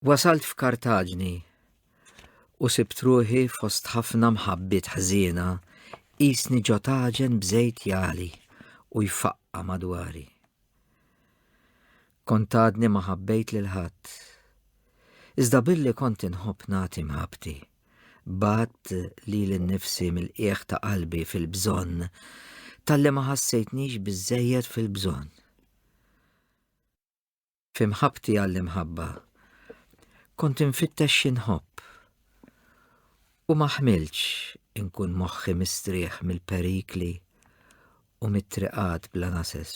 Wasalt f'Kartaġni u sibt ruħi fost ħafna mħabbiet ħżiena qisni ġo taġen b'żejt jagħli u jfaqqa' madwari. Kont għadni ma ħabbejt lil ħadd. Iżda billi kont inħobb nagħti mħabbti, bgħadt lili nnifsi mill-qiegħ ta' qalbi fil-bżonn talli ma ħassejtnix biżżejjed fil-bżonn. Fi mħabbti għall-imħabba, kont infittex xi nħobb u ma ħmiltx inkun moħħi mistrieħ mill-perikli u mit-triqat bla nases.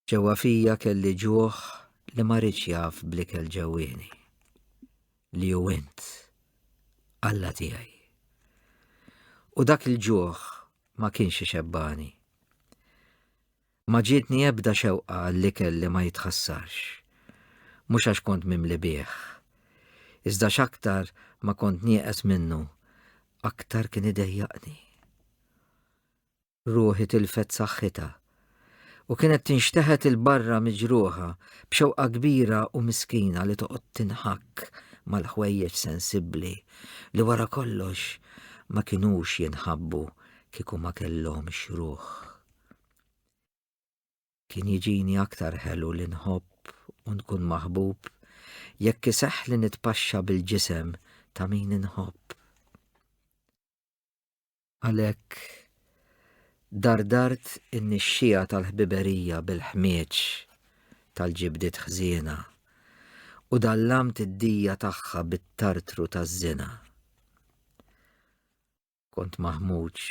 Ġewwa fija kelli ġuħ li ma riedx jaf bl-ikel ġewwieni, li hu int, Alla tiegħi. U dak il-ġuħ ma kienx ixebbani. Ma ġietni ebda xewqa għall-ikel li ma jitħassarx. Mhux għax kont mimli bih. Iżda x'aktar ma kont nieqes minnu, aktar kien idejjaqni. Ruħi tilfet saħħitha u kienet tinxteħet 'il barra miġruħa b'xewqa kbira u miskina li toqgħod tinħakk mal-ħwejjeġ sensibbli li wara kollox ma kinux jinħabbu kieku ma kellhomx ruħ. Kien jiġini aktar ħelu li nħobb u nkun maħbub jekk iseħħ li nitpaxxa bil-ġisem ta' min inħobb. Għalhekk dardart in-nixxiegħa tal-ħbiberija bil-ħmieġ tal-ġibdiet ħżiena u dallamt id-dija tagħha bit-tartru taż-żina. Kont maħmuġ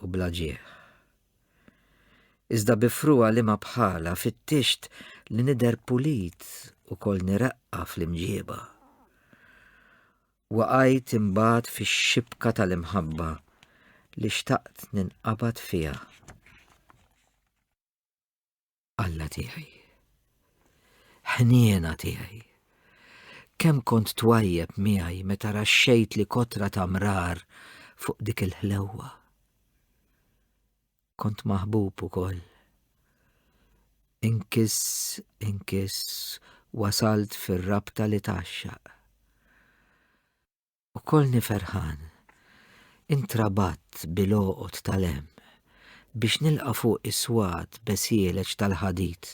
u bla ġieħ. Iżda bi frugħa liema bħalha fittixt li nidher pulit u kollni reqqa fl-imġieba. Waqajt imbagħad fix-xibka tal-imħabba li xtaqt ninqabad fiha. Alla tiegħi. Ħniena tiegħi. Kemm kont twajjeb miegħi meta raxxejt li kotra ta' mrar fuq dik il-ħlewwa. Kont maħbub ukoll. Inkiss, inkiss, wasalt fir-rabta li tgħaxxaq. Ukollni ferħan, intrabatt bil-għoqod tal-hemm biex nilqa' fuqi swat besieleġ tal-ħadid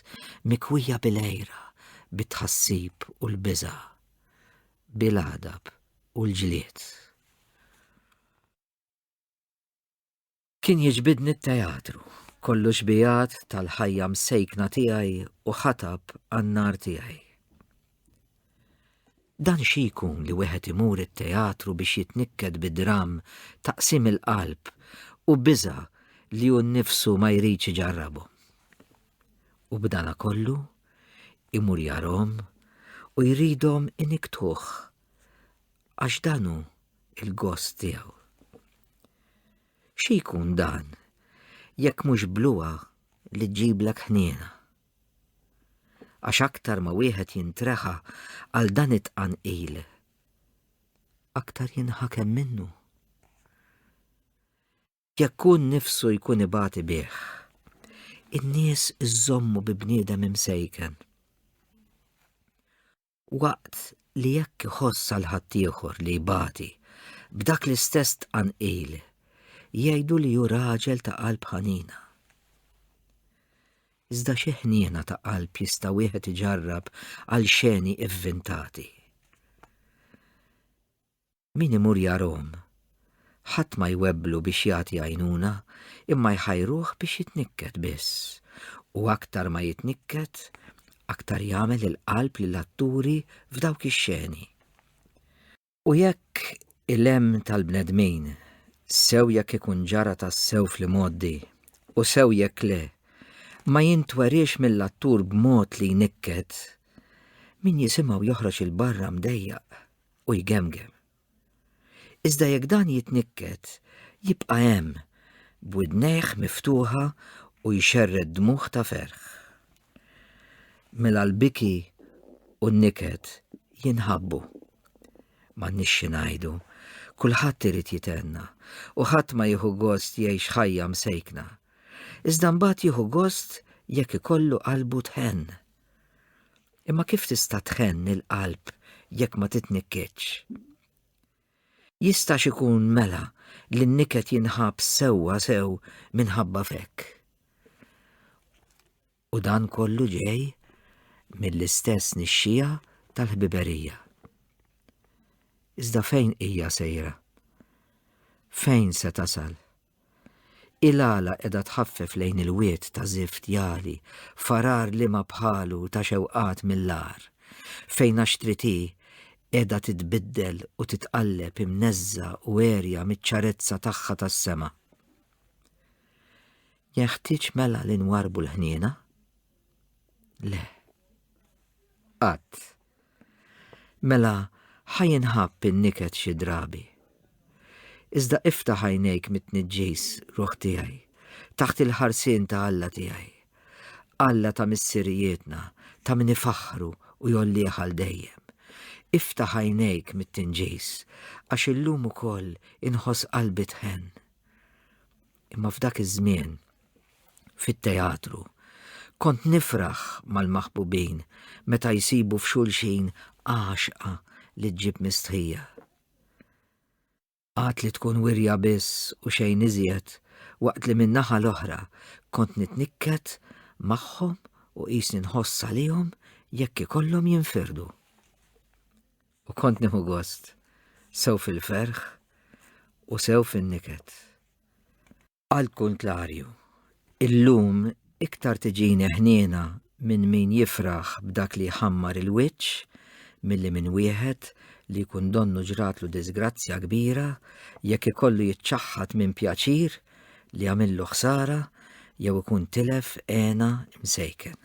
mikwija bil-għira, bit-tħassib u l-biża', bil-għadab u l-ġlied. Kien jiġbidni t-teatru, kollu xbijat tal-ħajja msejkna tiegħi u ħatab għan-nar tiegħi. Dan xi jkun li wieħed imur it-teatru biex jitnikket bi dramm ta' qsim il-qalb u biża' li hu nnifsu ma jridx iġarrabhom. U b'dana kollu imur jarhom u jridhom inikktuh għax dan hu il-gost tiegħu. Xi jkun dan jekk mhux bluha li ġġiblek ħniena? Għax aktar ma wieħed jintreħa għal dan it-tqanqil, aktar jinħakem minnu. Jekk hu nnifsu jkun ibati bih, in-nies iżommu bi bniedem imsejken. Waqt li jekk iħoss għal ħaddieħor li jbati b'dak l-istess tqanqil, jgħidu li hu raġel ta' qalb ħanina. Iżda xi ħniena ta' qalb jista' wieħed iġarrab għal xeni ivvintati? Min imur jarhom, ħadd ma jwebblu biex jagħti għajnuna imma jħajruh biex jitnikket biss u aktar ma jitnikket, aktar jagħmel il-qalb lill-atturi f'dawk ix-xeni. U jekk il-hemm tal-bnedmin, sew jekk ikun ġara tassew fl-imgħoddi u sew jekk le, ma jintweriex mill-attur b'mod li jnikket, min jisimgħu joħroġ 'il barra mdejjaq u jgemgem. Iżda jekk dan jitnikket, jibqa' hemm, b'widnejh miftuħa u jxerred dmugħ ta' ferħ. Mela l-biki u n-niket jinħabbu. M'għandniex xi ngħidu, kulħadd irid jithenna u ħadd ma jieħu gost jgħix ħajja msejkna. Iżda mbagħad jieħu gost jekk ikollu qalbu tħenn. Imma kif tista' tħenn il-qalb jekk ma titnikkitx? Jistax ikun mela li n-niket jinħab sewwa sew minħabba f'hekk. U dan kollu ġej mill-istess nixxija tal-ħbiberija. Iżda fejn hija sejra? Fejn se tasal? Il-għala qiegħda tħaffef lejn il-wied ta' żift jagħli, farar liema bħalu ta' xewqat mill-agħar, fejn għax trid hi qiegħda titbiddel u titqalleb imneżża' u għerja miċ-ċarezza tagħha tas-sema. Jenħtieġ mela li nwarrbu l-ħniena? Le. Qatt. Mela ħa jinħabb in-niket xi drabi. Iżda iftaħ għajnejk mit-tniġġis, ruħ tiegħi, taħt il-ħarsien ta' Alla tiegħi. Alla ta' missirijietna, ta' min ifaħħru u jgħollih għal dejjem. Iftaħ għajnejk mit-tinġis, għax illum ukoll inħoss qalbi tħenn. Imma f'dak iż-żmien, fit-teatru, kont nifraħ mal-maħbubin meta jsibu f'xulxin għaxqa li ġġib mistħija. Għad li tkun wirja biss u xejn iżjed waqt li min-naħa l-oħra kont nitnikket magħhom u qisni nħoss għalihom jekk ikollhom jinfirdu. U kont nieħu gost sew fil-ferħ u sew fin-niket. Għall-kuntrarju, illum iktar tiġini ħniena minn min jifraħ b'dak li jħammar il-wiċċ milli minn wieħed li jkun donnu ġratlu diżgrazzja kbira jekk ikollu jiċċaħħad minn pjaċir li għamillu ħsara jew ikun tilef hena msejken.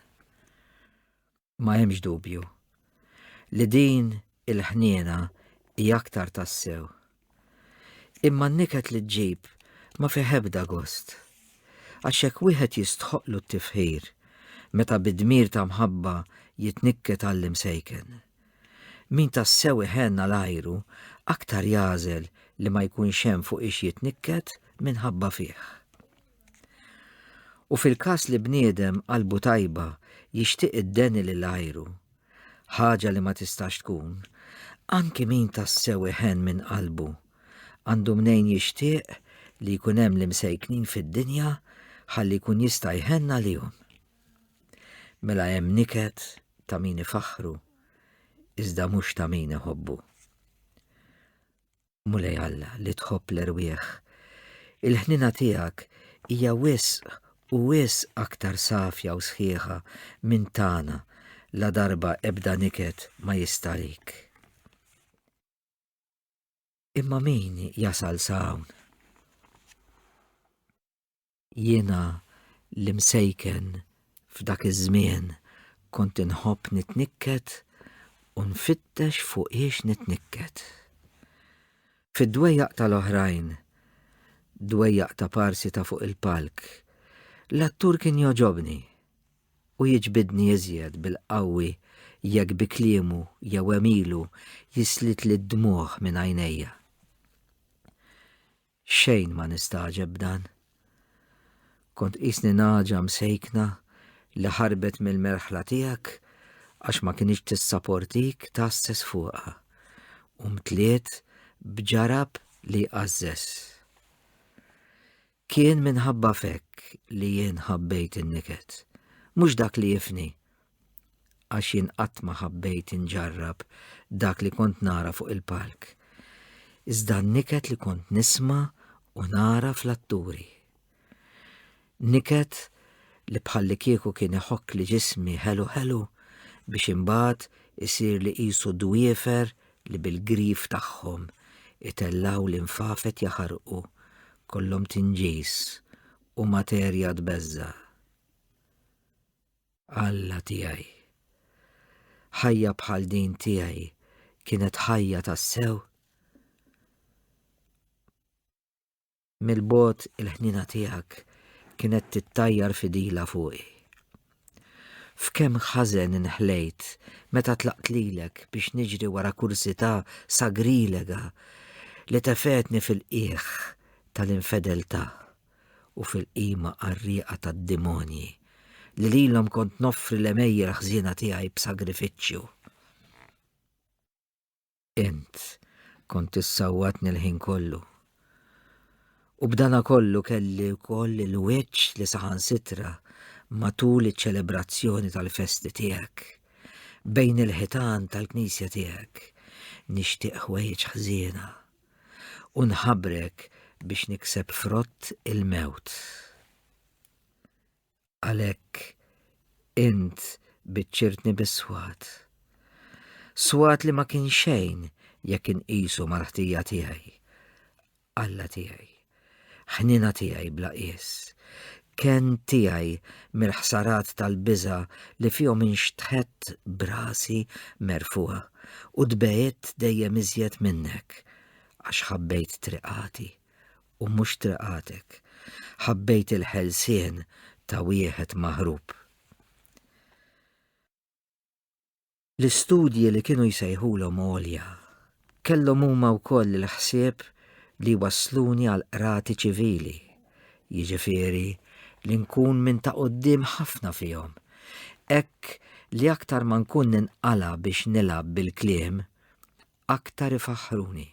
Ma hemmx dubju li din il-ħniena hi aktar tassew. Imma n-niket li ġġib ma fih ebda gost. Għax jekk wieħed jistħoqlu t-tifħir meta bid-dmir ta' mħabba jitnikket għall-imsejken. Min tassew iħenn għal għajru aktar jagħżel li ma jkunx hemm fuq ix jitnikket minħabba fih. U fil-każ li bniedem qalbu tajba jixtieq id-deni lil għajru, ħaġa li ma tistax tkun, anki min tassew iħenn minn qalbu, għandu mnejn jixtieq li jkun hemm l-imsejknin fid-dinja ħalli jkun jista' jħenn għalihom. Mela hemm niket ta' min ifaħħru, iżda mhux ta' min iħobbu. Mulej Alla li tħobb l-erwieħ, il-ħniena tiegħek hija wisq u wisq aktar safja u sħiħa minn tagħna ladarba ebda niket ma jista' għalik. Imma min jasal sa hawn? Jiena l-imsejken f'dak iż-żmien kont inħobb nitnikket u nfittex fuqiex nitnikket. Fid-dwejjaq tal-oħrajn, dwejjaq ta' parsi ta' fuq il-palk, l-attur kien jogħġobni u jiġbidni iżjed bil-qawwi jekk bi kliemu jew għemilu jislitli d-dmugħ minn għajnejja. Xejn ma nistagħġeb b'dan. Kont qisni nagħġa msejkna li ħarbet mill-merħla tiegħek għax ma kinitx tissaportik tgħasses fuqha u mtliet b'ġarab li jqażżeż. Kien minħabba f'hekk li jien ħabbejt in-niket, mhux dak li jifni, għax jien qatt ma ħabbejt inġarrab dak li kont nara fuq il-palk, iżda n-niket li kont nisma' u nara fl-atturi. Niket li bħallikieku kien iħokkli ġismi ħelu ħelu biex imbagħad isirli qisu dwiefer li bil-grif tagħhom itellgħu l-infafet jaħarqu kollhom tinġis u materja tbeżża'. Alla tiegħi. Ħajja bħal din tiegħi kienet ħajja tassew? Mill-bogħod il-ħniena tiegħek kienet tittajjar fidila fuqi. F'kemm ħażen inħlejt meta tlaqt lilek biex niġri wara kursità sagrilega li tefgħetni fil-qiegħ tal-infedeltà. u fil-qima qarrieqa tad-demonji. li lilhom kont noffri l-għemejjel ħżiena tiegħi b'sagrifiċċju. Int kont tissawwatni l-ħin kollu. U b'dana kollu kelli wkoll il-wiċċ li saħansitra matul iċ-ċelebrazzjoni tal-festi tiegħek, bejn il-ħitan tal-knisja tiegħek, nixtieq ħwejjeġ ħżiena u nħabrek biex nikseb frott il-mewt. Għalhekk int biċċirtni bis-swat. Swat li ma kien xejn jekk inqisu mal-ħtija tiegħi. Alla tiegħi, ħnina tiegħi bla qies, kenn tiegħi mill-ħsarat tal-biża' li fihom inxtħett b'rasi merfugħa u tbegħidt dejjem iżjed minnek għax ħabbejt triqati u mhux triqatek, ħabbejt il-ħelsien ta' wieħed maħrub. L-istudji li kienu jsejħulhom għolja kellhom huma wkoll il-ħsieb li jwassluni għal qrati ċivili, jiġifieri li nkun minn ta' quddiem ħafna fihom, hekk li aktar ma nkun ninqala' biex nilgħab bil-kliem, aktar ifaħħruni.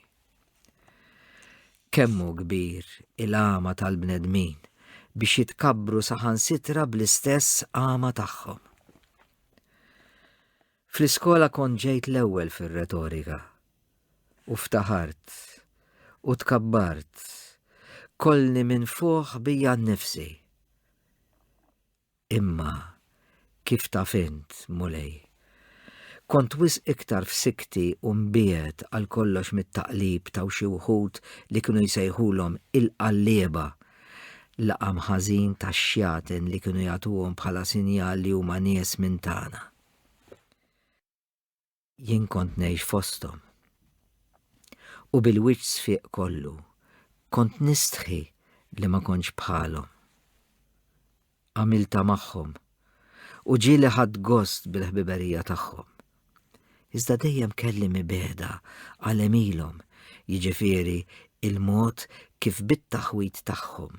Kemm hu kbir il-għama tal-bnedmin biex jitkabbru saħansitra bl-istess għama tagħhom. Fl-iskola kont ġejt l-ewwel fir-retorika u ftaħart u tkabbart kollni minn fuq bija nnifsi. Imma, kif taf int, Mulej, kont wisq iktar f'sikkti u mbiegħed għal kollox mit-taqlib ta' xi wħud li kienu jsejħulhom il-qallieba, laqam ħażin tax-xjaten li kienu jagħtuhom bħala sinjal li huma nies minn tagħna. Jien kont ngħix fosthom. U bil-wiċċ sfiq kollu, kont nistħi li ma kontx bħalhom. Għamiltha magħhom u ġieli ħadt gost bil-ħbiberija tagħhom. Iżda dejjem kelli mibegħda għal għemilhom, jiġifieri il-mod kif bit-taħwid tagħhom,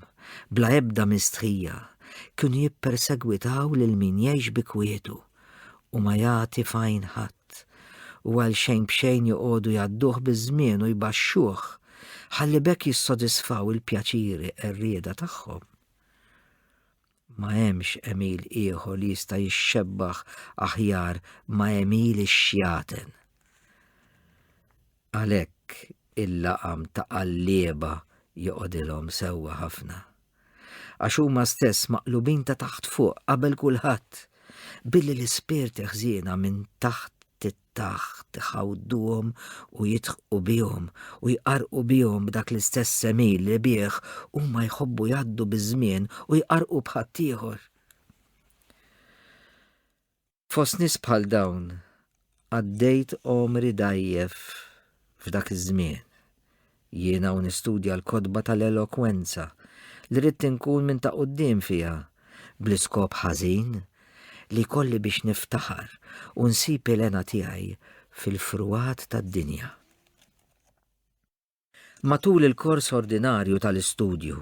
bla ebda mistħija, kienu jippersegwitaw lil min jgħix bi kwietu u ma jagħti f'għajn ħadd, u għal xejn b'xejn joqogħdu jgħadduh biż-żmien u jbaxxuh, ħalli b'hekk jissodisfaw il-pjaċiri qerrieda tagħhom. Ma hemmx għemil ieħor li jista' jixxebbaħ aħjar ma' għemil ix-xjaten. Għalhekk il-laqam ta' qallieba joqogħdilhom sewwa ħafna. Għax huma stess maqlubin ta' taħt fuq qabel kulħadd, billi l-ispirti ħżiena minn taħt it-taħt iħawduhom u jidħqu bihom u jqarrqu bihom b'dak l-istess għemil li bih huma jħobbu jgħaddu biż-żmien u jqarrqu b'ħaddieħor. Fost nies bħal dawn għaddejt għomri dgħajjef f'dak iż-żmien. Jiena u nistudja l-kotba tal-elokwenza li ridt inkun minn ta' quddiem fiha, bl-iskop ħażin li jkolli biex niftaħar u nsib il-hena tiegħi fil-frugħat tad-dinja. Matul il-kors ordinarju tal-istudju,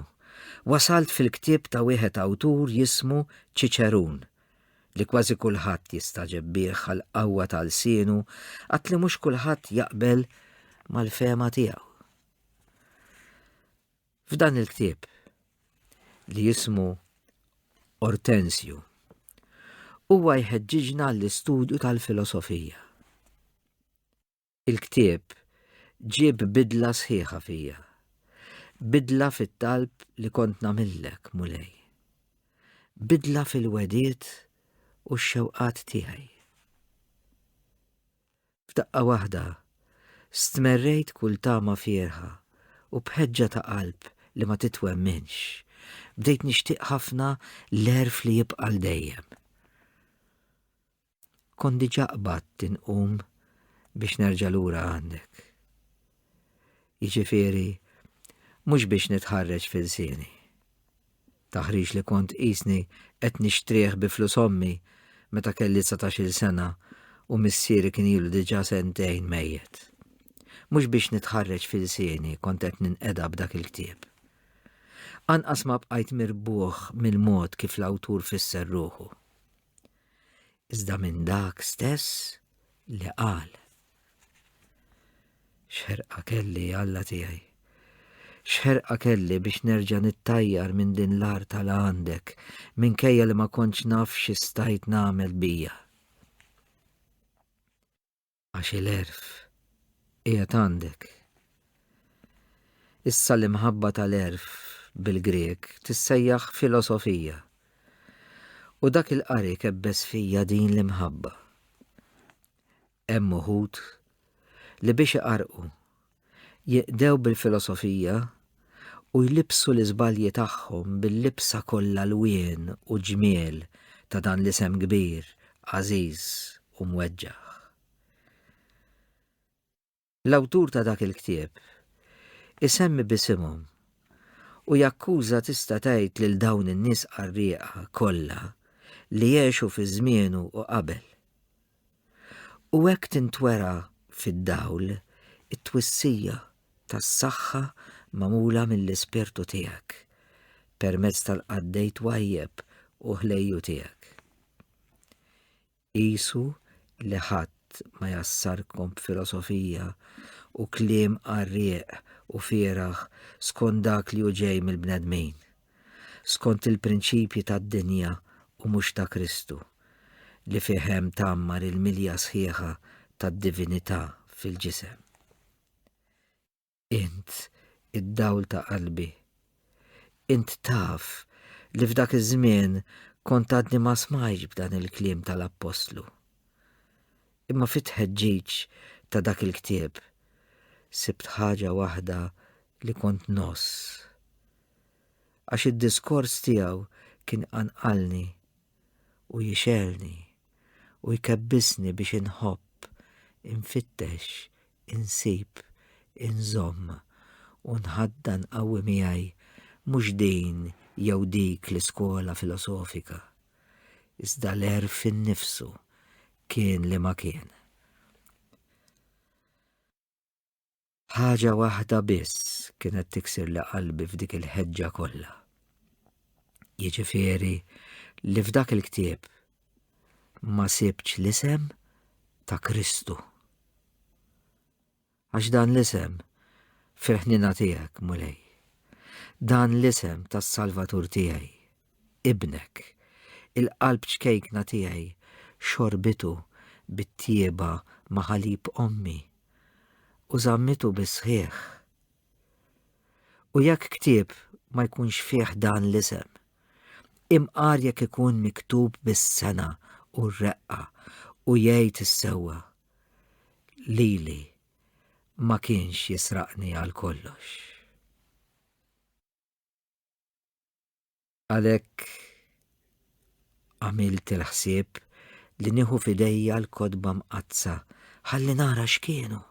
wasalt fil-ktieb ta' wieħed awtur jismu Ċiċerun, li kważi kulħadd jistagħġeb bih għall-qawwa ta' lsienu għad li mhux kulħadd jaqbel mal-fehma tiegħu. F'dan il-ktieb, li jismu Ortensju, huwa jħeġġiġna għall-istudju tal-filosofija. Il-ktieb ġieb bidla sħiħa fija. Bidla fit-talb li kont nagħmillek, Mulej. Bidla fil-wegħdiet u x-xewqat tiegħi. F'daqqa waħda, stmerrejt kull tama fierħa u b'ħeġġa ta' qalb li ma titwemminx, bdejt nixtieq ħafna l-għerf li jibqa' 'l dejjem. Kont diġà qbadt inqum biex nerġa' lura għandek. Jiġifieri, mhux biex nitħarreġ f'ilsieni. Taħriġ li kont qisni qed nixtrih bi flus ommi meta kelli 19-il sena u missieri kien ilu diġà sentejn mejjet. Mhux biex nitħarreġ f'ilsieni kont qed ninqeda b'dak il-ktieb. Anqas ma bqajt mirbuħ mill-mod kif l-awtur fisser ruħu. iżda minn dak stess li qal. X'ħerqa kelli Alla tiegħi. X'ħerqa kelli biex nerġa' nittajjar minn din l-art għal għandek, minkejja li ma kontx naf xi stajt nagħmel bija. Għax il-għerf qiegħed għandek. Issa l-imħabba tal-għerf bil-Grieg tissejjaħ filosofija. U dak il-qari kebbes fija din l-imħabba. Hemm uħud li biex iqarrqu, jinqdew bil-filosofija u jlibbsu l-iżbalji tagħhom bil-libsa kollha lwien u ġmiel ta' dan l-isem kbir, għażiż u mweġġaħ. L-awtur ta' dak il-ktieb isemmi b'isimhom u jakkuża tista' tgħid lil dawn in-nies qarrieqa kollha li għexu fi żmienu u qabel. U hekk tintwera fid-dawl it-twissija tas-saħħa magħmula mill-Ispirtu tiegħek permezz tal-qaddej twajjeb u ħlejju tiegħek. Qisu li ħadd ma jassarkom b'filosofija u kliem qarrieq u fieragħ skont dak li hu ġej mill-bnedmin, skont il-prinċipji tad-dinja u mhux ta' Kristu, li fih hemm tgħammar il-milja sħiħa tad-divinità fil-ġisem. Int id-dawl ta' qalbi. Int taf li f'dak iż-żmien kont għadni ma smajtx b'dan il-kliem tal-appostlu. Imma fit-tħeġġiġ ta' dak il-ktieb sibt ħaġa waħda li kont ngħożż. Għax id-diskors tiegħu kien qanqalni u jixgħelni u jkebbisni biex inħobb, infittex, insib, inżomm u nħaddan qawwi miegħi mhux din jew dik l-iskola filosofika, iżda l-għerf innifsu kien li ma kien. Ħaġa waħda biss kienet tiksirli qalbi f'dik il-ħeġġa kollha. Jiġifieri li f'dak il-ktieb ma sibtx l-isem ta' Kristu. Għax dan l-isem fil-ħnina tiegħek, Mulej. Dan l-isem tas-Salvatur tiegħi, ibnek, il-qalb ċkejkna tiegħi xorbitu bit-tjieba ma' ħalib ommi u żammitu bis-sħiħ. U jekk ktieb ma jkunx fih dan l-isem, imqar jekk ikun miktub bis-sengħa u r-reqqa u jgħid is-sewwa, lili ma kienx jisraqni għal kollox. Għalhekk għamilt il-ħsieb li nieħu f'idejja l-kotba mqaddsa ħalli nara x'kienu.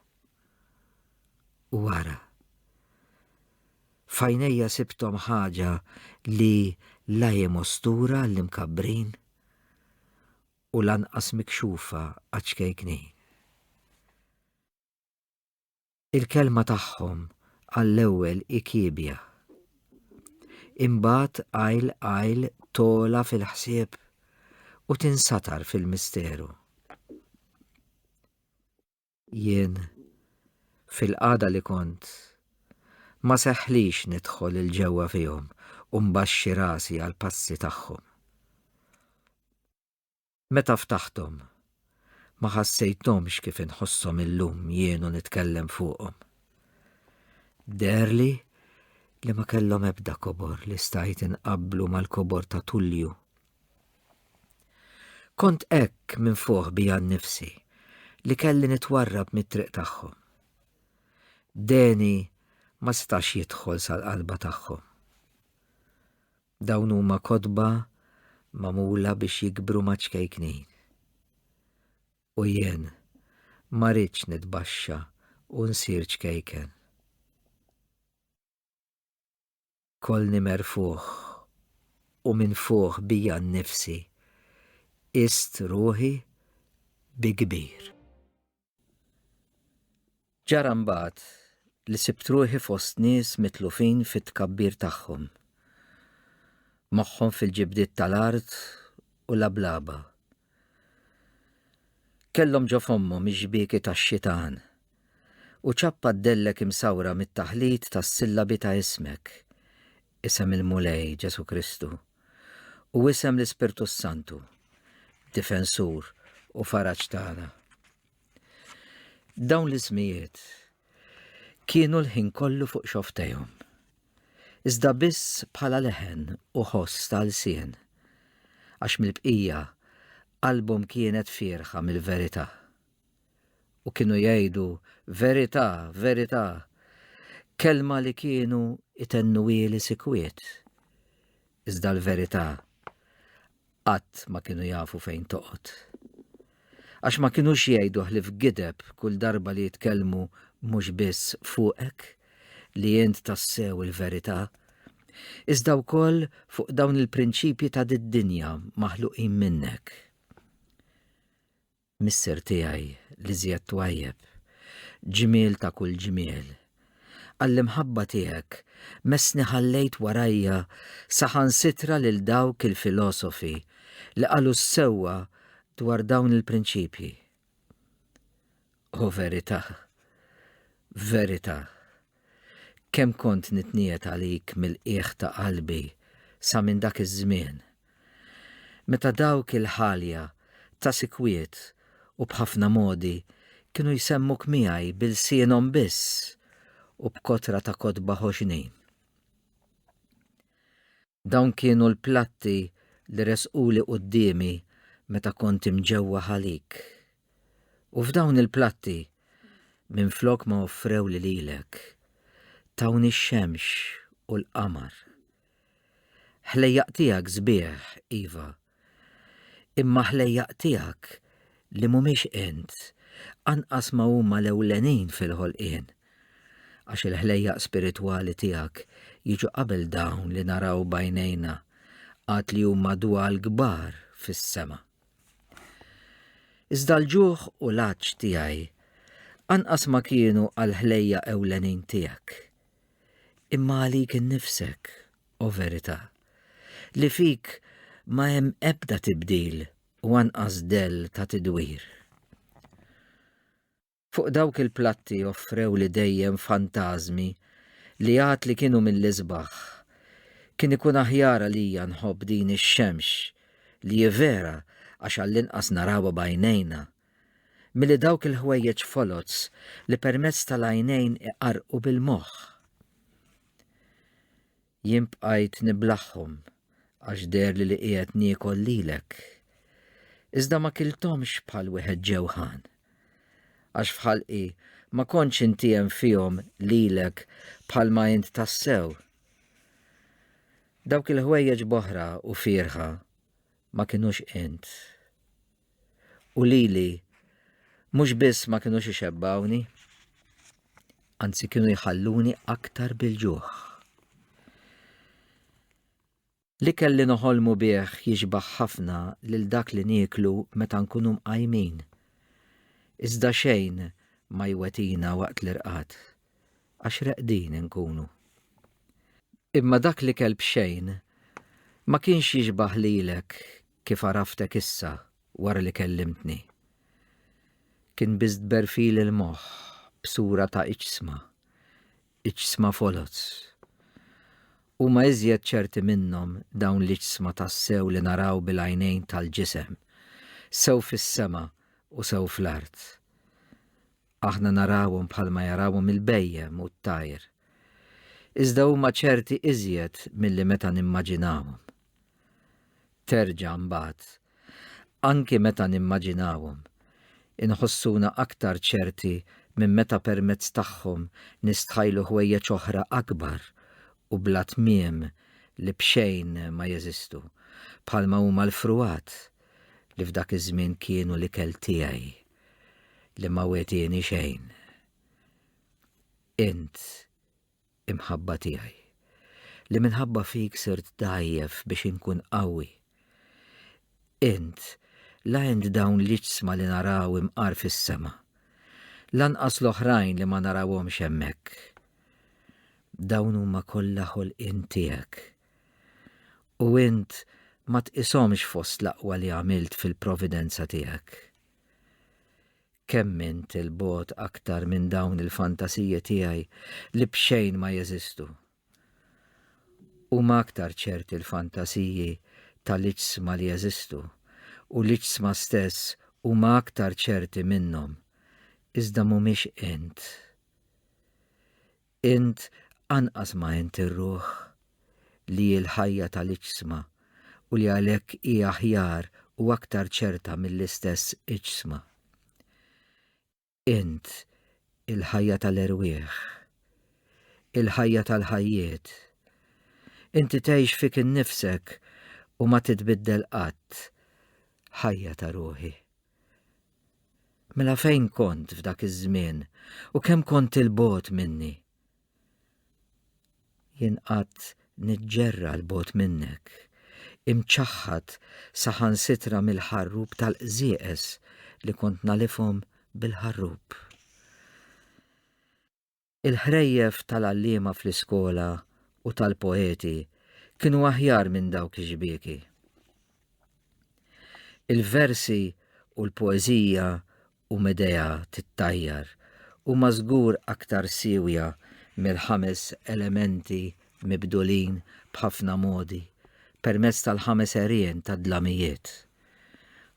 U wara, f'għajnejja sibthom ħaġa li la hi mostura għall-imkabbrin u lanqas mikxufa għaċ-ċkejknin. Il-kelma tagħhom għall-ewwel hi kiebja. Imbagħad qajl qajl togħla fil-ħsieb u tinsatar fil-misteru. Jien, fil-qagħda li kont, ma seħħlix nidħol 'il ġewwa fihom u nbaxxi rasi għall-passi tagħhom. Meta ftaħthom, ma ħassejthomx kif inħosshom illum jien u nitkellem fuqhom. Deherli li ma kellhom ebda kobor li stajt inqabblu mal-kobor ta' Tullju. Kont hekk minfuħ bija nnifsi li kelli nitwarrab mit-triq tagħhom. Deni ma setax jidħol sal-qalba tagħhom. Dawn huma kotba magħmula biex jikbru maċ-ċkejknin. U jien ma ridtx nitbaxxa u nsir ċkejken. Kollni merfugħ u minfuħ bija nnifsi, qist ruħi bi kbir. Ġara mbagħad li sibt ruħi fost nies mitlufin fit-tkabbir tagħhom, moħħhom fil-ġibdiet tal-art u lablaba. Kellhom ġo fommhom ix-xbieki tax-xitan u ċappa ddellek imsawra mit-taħlit tas-sillabi ta' ismek, isem il-Mulej Ġesù Kristu, u isem l-Ispirtu s-Santu, difensur u faraġ tagħna. Dawn l-ismijiet kienu l-ħin kollu fuq xofftejhom, iżda biss bħala leħen u ħoss ta' lsien, għax mill-bqija qalbhom kienet fierħa mill-verità. U kienu jgħidu verità, verità, kelma li kienu itennuhieli sikwit. Iżda l-verità qatt ma kienu jafu fejn toqgħod. Għax ma kinux jgħidu ħlief gideb kull darba li jitkellmu mhux biss fuqek, li int tassew il-verità, iżda wkoll fuq dawn il-prinċipji ta' did-dinja maħluqin minnek. Missier tiegħi l-iżjed twajjeb, ġmiel ta' kull ġmiel. Għall-imħabba tiegħek messni ħallejt warajja saħansitra lil dawk il-filosofi li qalu s-sewwa dwar dawn il-prinċipji. O verità, verità, kemm kont nitniegħed għalik mill-qiegħ ta' qalbi sa minn dak iż-żmien, meta dawk il-ħalja ta' sikwit u b'ħafna modi kienu jsemmuk miegħi bi lsienhom biss u b'kotra ta' kotba ħoxnin. Dawn kienu l-platti li resquli quddiemi meta kont imġewwaħ għalik. U f'dawn il-platti, minflok ma offrewli lilek, tawni x-xemx u l-qamar. Ħlejjaq tiegħek sbieħ, iva, imma ħlejjaq tiegħek li mhumiex int, anqas ma huma l-ewlenin fil-ħolqien, għax il-ħlejjaq spiritwali tiegħek jiġu qabel dawn li naraw b'għajnejna, għad li huma dwal kbar fis-sema. Iżda l-ġuħ u l-għatx tiegħi anqas ma kienu għall-ħlejjaq ewlenin tiegħek, imma għalik innifsek, o verità, li fik ma hemm ebda tibdil u anqas dell ta' tidwir. Fuq dawk il-platti offrewli dejjem fantażmi li għad li kienu mill-isbaħ. Kien ikun aħjar għalija nħobb din ix-xemx, li hi vera għax għallinqas narawha b'għajnejna, milli dawk il-ħwejjeġ foloz li permezz tal-għajnejn iqarrqu bil-moħħ. Jien bqajt niblagħhom għax deherli li qiegħed niekol lilek. Iżda ma kilthomx bħal wieħed ġewħan. Għax f'ħalqi ma kontx intiegħem fihom lilek bħalma int tassew. Dawk il-ħwejjeġ b'oħra u fierħa ma kinux int. U lili mhux biss ma kinux ixebbgħuni, anzi kienu jħalluni aktar bil-ġuħ. L-ikel li noħolmu bih jixbaħ ħafna lil dak li nieklu meta nkunu mqajmin. Iżda xejn ma jwetina waqt l-irqad, għax reqdin inkunu. Imma dak l-ikel b'xejn ma kienx jixbah lilek kif għaraftek issa wara li kellimtni. Kien biss tberfil il-moħħ b'sura ta' iġsma, iġsma foloz. Huma iżjed ċerti minnhom dawn l-iġsma tassew li naraw bil-għajnejn tal-ġisem, sew fis-sema u sew fl-art. Aħna narawhom bħalma jarawhom il-bhejjem u t-tajr. Iżda huma ċerti iżjed milli meta nimmaġinawhom. Terġa' mbagħad, anki meta nimmaġinawhom, inħossuna aktar ċerti minn meta permezz tagħhom nistħajlu ħwejjeġ oħra akbar u bla tmiem li b'xejn ma jeżistu, bħalma huma l-frugħat li f'dak iż-żmien kienu l-ikel tiegħi li ma wegħtieni xejn. Int imħabba tiegħi, li minħabba fik sirt dgħajjef biex inkun qawwi. Int, la int dawn l-iġsma li naraw imqar fis-sema, lanqas l-oħrajn li ma narawhomx hemmhekk. Dawn huma kollha ħolqien tiegħek. U int ma tqishomx fost l-aqwa li għamilt fil-providenza tiegħek. Kemm int 'il bogħod aktar minn dawn il-fantasiji tiegħi li b'xejn ma jeżistu. Huma aktar ċerti l-fantasiji tal-iġsma li jeżistu, u l-iġsma stess huma aktar ċerti minnhom, iżda mhumiex int. Int anqas ma int ir-ruħ, li hi l-ħajja tal-iġsma u li għalhekk hi aħjar u aktar ċerta mill-istess iġsma. Int il-ħajja tal-erwieħ, il-ħajja tal-ħajjiet. Inti tgħix fik innifsek u ma titbiddel qatt, ħajja ta' ruħi. Mela fejn kont f'dak iż-żmien u kemm kont 'il bogħod minni? Jien qatt niġġerra 'l bogħod minnek, imċaħħad saħansitra mill-ħarrub tal-qżieqeż li kont nagħlifhom bil-ħarrub. Il-ħrejjef tal-għalliema fl-iskola u tal-poeti kienu aħjar minn dawk ix-xbieki. Il-versi u l-poeżija u Medea tittajjar huma żgur aktar siewja mill-ħames elementi mibdulin b'ħafna modi permezz tal-ħames għerien tad-dlamijiet.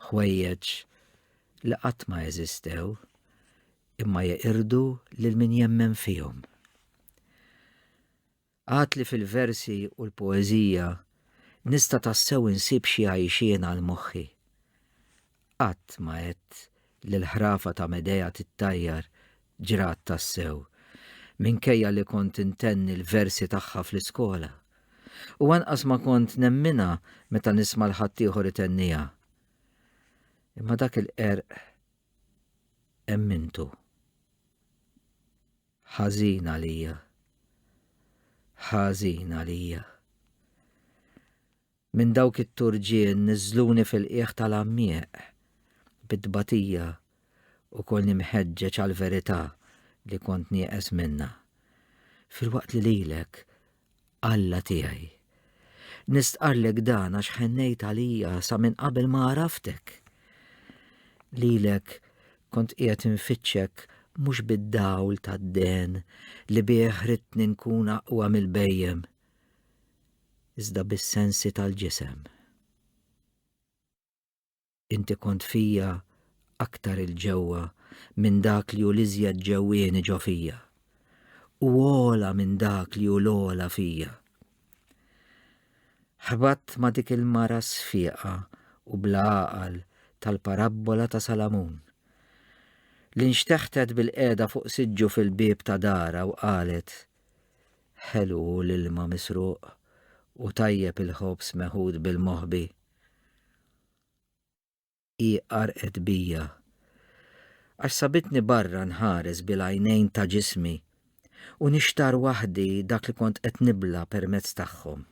Ħwejjeġ li qatt ma eżistew imma jeqirdu lil min jemmen fihom. Għad li fil-versi u l-poeżija nista' tassew insib xi għajxien għal moħħi. Qatt ma għedt li l-ħrafa ta' Medea tittajjar ġrat tassew, minkejja li kont intenni l-versi tagħha fl-iskola. U anqas ma kont nemminha meta nisma' 'l ħaddieħor itenniha. Imma dak il-qerq emmintu. Ħażin għalija. Ħażin għalija. Minn dawk it-turġien niżżluni fil-qiegħ tal-għammieq, bit-tbatija u kollni mħeġġeġ għall-verità li kont nieqes minnha. Filwaqt li lilek Alla tiegħi. Nistqarrlek dan għax ħennejt għalija sa minn qabel ma għaraftek. Lilek kont qiegħed infittxek mhux bid-dawl tad-dehen li bih ridtni nkun aqwa mill-bhejjem, iżda bis-sensi tal-ġisem. Inti kont fija aktar 'il ġewwa minn dak li hu l-iżjed ġewwieni ġo fija, u ogħla minn dak li hu l-ogħla fija. Ħbatt ma' dik il-mara sfiqa u bla għaqal tal-parabbola ta' Salamun, li nxteħtet bilqiegħda fuq siġġu fil-bieb ta' darha u qalet, Ħelu hu l-ilma misruq u tajjeb il-ħobż meħud bil-moħbi. Hi qarrqet bija. Għax sabitni barra nħares bil-għajnejn ta' ġismi u nixtarr waħdi dak li kont qed nibla' permezz tagħhom.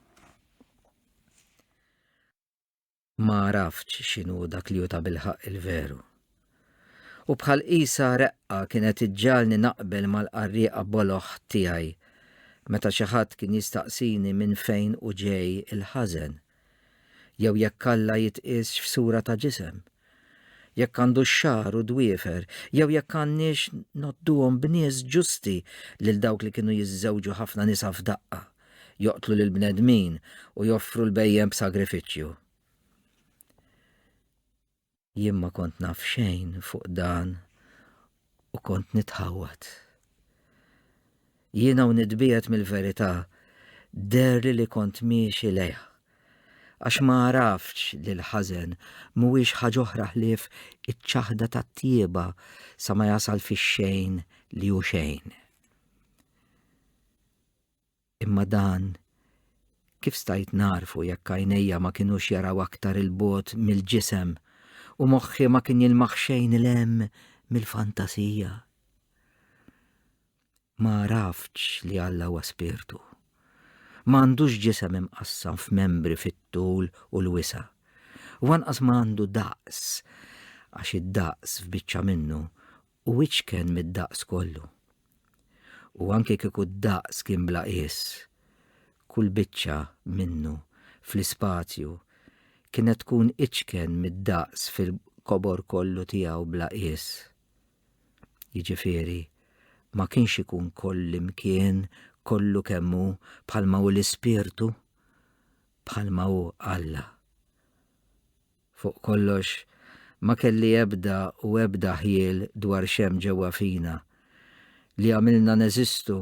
Ma għaraftx x'inhu dak li hu tabilħaqq il-veru. U bħal qisha reqqa kienet iġġagħalni naqbel mal-qarrieqa boloh tiegħi meta xi ħadd kien jistaqsini minn fejn hu ġej il-ħażen, jew jekk Alla jitqiesx f'sura ta' ġisem, jekk għandux xagħar u dwiefer, jew jekk għandniex ngħodduhom b'nies ġusti lil dawk li kienu jiżżewġu ħafna nisa f'daqqa, joqtlu lill-bnedmin u joffru l-bhejjem b'sagrifiċċju. Jien ma kont naf xejn fuq dan u kont nitħawwad. Jiena u nitbiegħed mill-verità deherli li kont miexi lejha, għax ma għaraftx li l-ħażen mhuwiex ħaġa oħra ħlief iċ-ċaħda tat-tjieba sa ma jasal fix-xejn li hu xejn. Imma dan kif stajt nagħrfu jekk għajnejja ma kinux jaraw aktar 'il bogħod mill-ġisem u moħħi ma kien jilmaħ xejn 'il hemm mill-fantasija? Ma għaraftx li Alla huwa spirtu. Ma għandux ġisem imqassam f'membri fit-tul u l-wisa'. U anqas ma għandu daqs, għax id-daqs f'biċċa minnu u iċken mid-daqs kollu. U anki kieku d-daqs kien bla qies, kull biċċa minnu fl-ispazju kienet tkun iċken mid-daqs fil-kobor kollu tiegħu bla qies. Jiġifieri, ma kienx ikun kollimkien kollu kemm hu bħalma hu l-Ispirtu, bħalma hu Alla. Fuq kollox, ma kelli ebda u ebda ħjiel dwar x'hemm ġewwa fina, li għamilna neżistu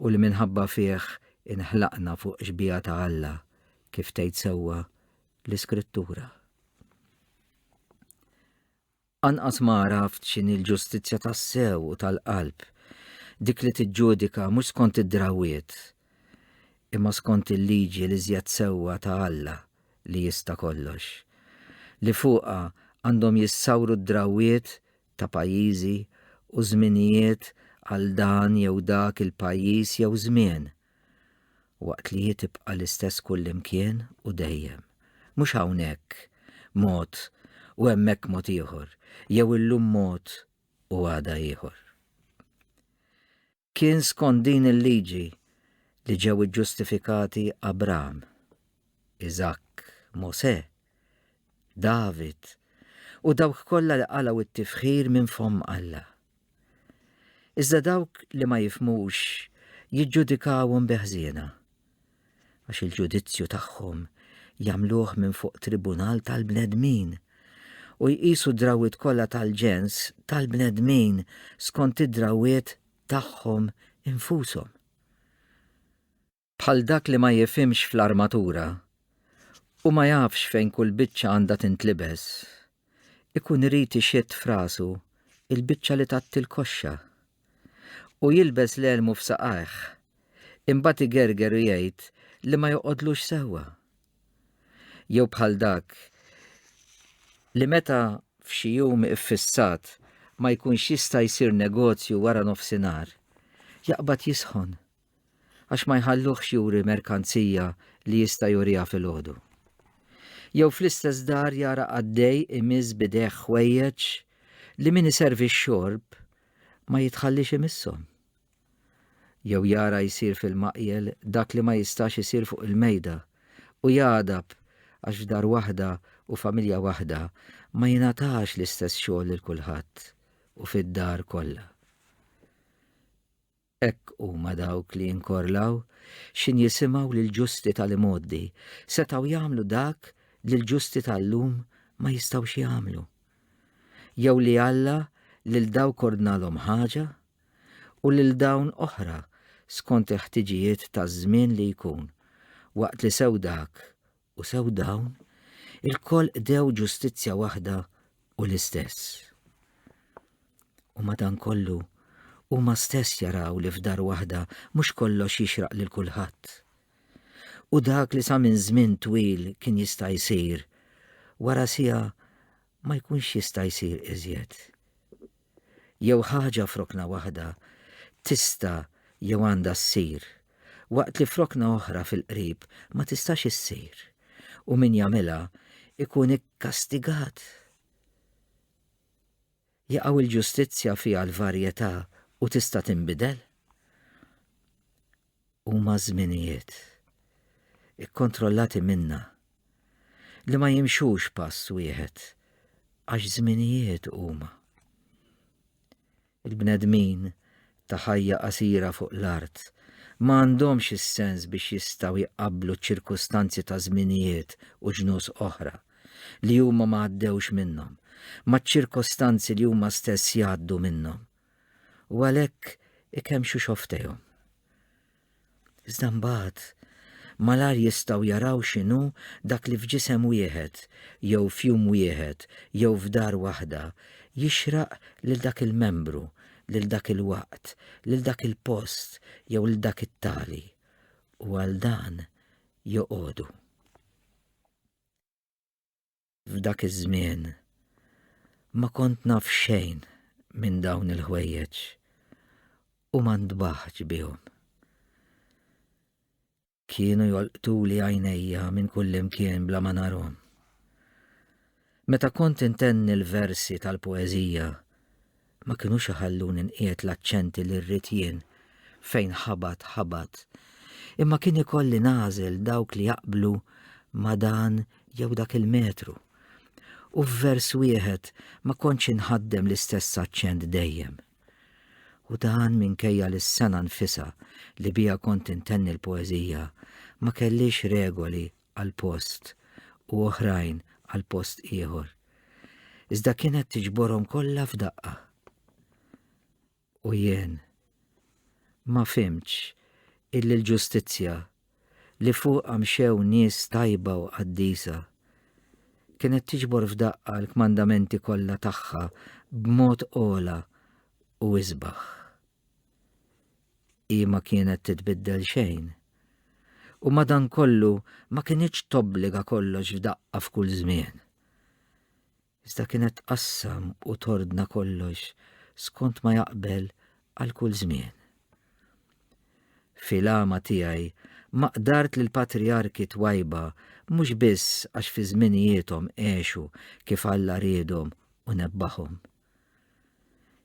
u li minħabba fih inħlaqna fuq xbieha ta' Alla, kif tgħid sewwa l-Iskrittura. Anqas ma għaraft x'inhi l-ġustizzja tassew u tal-qalb, dik li tiġġudika mhux skont id-drawwiet, imma skont il-liġi l-iżjed sewwa ta' Alla li jista' kollox, li fuqha għandhom jissawru d-drawwiet ta' pajjiżi u żminijiet għal dan jew dak il-pajjiż jew żmien, waqt li hi tibqa' l-istess kullimkien u dejjem. Mhux hawnhekk mod u hemmhekk mod ieħor, jew illum mod u għada ieħor. Kien skont din il-liġi li ġew iġġustifikati Abram, Iżakk, Mosè, David u dawk kollha li qalgħu t-tifħir minn fomm Alla. Iżda dawk li ma jifhmux jiġġudikawhom bi ħżiena, għax il-ġudizzju tagħhom jagħmluh minn fuq tribunal tal-bnedmin u jqisu d-drawwiet kollha tal-ġens tal-bnedmin skont id-drawwiet tagħhom infushom. Bħal dak li ma jifhimx fl-armatura u ma jafx fejn kull biċċa għandha tintlibes, ikun irid ixidd f'rasu il-biċċa li tgħatti l-koxxa u jilbes l-elmu f'saqajh, imbagħad igerger u jgħid li ma joqgħodlux sewwa. Jew bħal dak li meta f'xi jum iffissat ma jkunx jista' jsir negozju wara nofsinhar, jaqbad jisħon għax ma jħalluhx juri merkanzija li jista' juriha filgħodu. Jew fl-istess dar jara qaddej imiss b'idejh ħwejjeġ li min iservi x-xorb ma jitħalliex imisshom. Jew jara jsir fil-maqjel dak li ma jistax isir fuq il-mejda u jagħdab għax f'dar waħda u familja waħda ma jingħatax l-istess xogħol lil kulħadd u fid-dar kollha. Hekk huma dawk li jinkorlaw x'in jisimgħu li l-ġusti tal-imgħoddi setgħu jagħmlu dak li l-ġusti tal-lum ma jistgħux jagħmlu. Jew li Alla lil dawk ordnalhom ħaġa u lil dawn oħra skont il-ħtiġijiet taż-żmien li jkun, waqt li sew dak u sew dawn, ilkoll qdew ġustizzja waħda u l-istess. U madankollu, huma stess jaraw li f'dar waħda mhux kollox jixraq lil kulħadd. U dak li sa minn żmien twil kien jista' jsir, wara siegħa ma jkunx jista' jsir iżjed. Jew ħaġa f'rokna waħda tista' jew għandha ssir, waqt li f'rokna oħra fil-qrib ma tistax issir, u min jagħmilha ikun ikkastigat. Jaqaw il-ġustizzja fiha l-varjetà u tista' tinbidel? Huma żminijiet ikkontrollati minna li ma jimxux pass wieħed għax żminijiet huma. Il-bnedmin ta' ħajja qasira fuq l-art ma għandhomx is-sens biex jistgħu jqabblu ċ-ċirkustanzi ta' żminijiet u ġnus oħra li huma ma għaddewx minnhom maċ-ċirkostanzi li huma stess jgħaddu minnhom u għalhekk ikemmxu xofftejhom. Iżda mbagħad malar jistgħu jaraw x'inhu dak li f'ġisem wieħed jew f'jum wieħed jew f'dar waħda jixraq lil dak il-membru, lil dak il-waqt, lil dak il-post jew lil dak it-tali, u għal dan joqogħdu. F'dak iż-żmien ma kont naf xejn minn dawn il-ħwejjeġ u ma ntbaħtx bihom. Kienu jolqtuli għajnejja minn kullimkien bla ma narhom. Meta kont intenni l-versi tal-poeżija, ma kinux iħalluni nqiegħed l-aċċenti li rrid jien fejn ħabat ħabat, imma kien ikolli nagħżel dawk li jaqblu ma' dan jew dak il-metru. U f'vers wieħed ma kontx inħaddem l-istess aċċent dejjem. U dan minkejja li s-sena nfisha li biha kont intenni l-poeżija ma kellhiex regoli għal post u oħrajn għal post ieħor. Iżda kienet tiġborhom kollha f'daqqa. U jien ma fhimtx illi l-ġustizzja li fuqha mxew nies tajba u qaddisa kienet tiġbor f'daqqa l-kmandamenti kollha tagħha b'mod ogħla u isbaħ. Hi ma kienet titbiddel xejn. U madankollu ma kinitx tobbliga kollox f'daqqa f'kull żmien. Iżda kienet tqassam u tordna kollox skont ma jaqbel għal kull żmien. Fil-għama tiegħi ma qdart lill-patrijarki twajba mhux biss għax fi żminijiethom għexu kif Alla riedhom u nebbaħhom.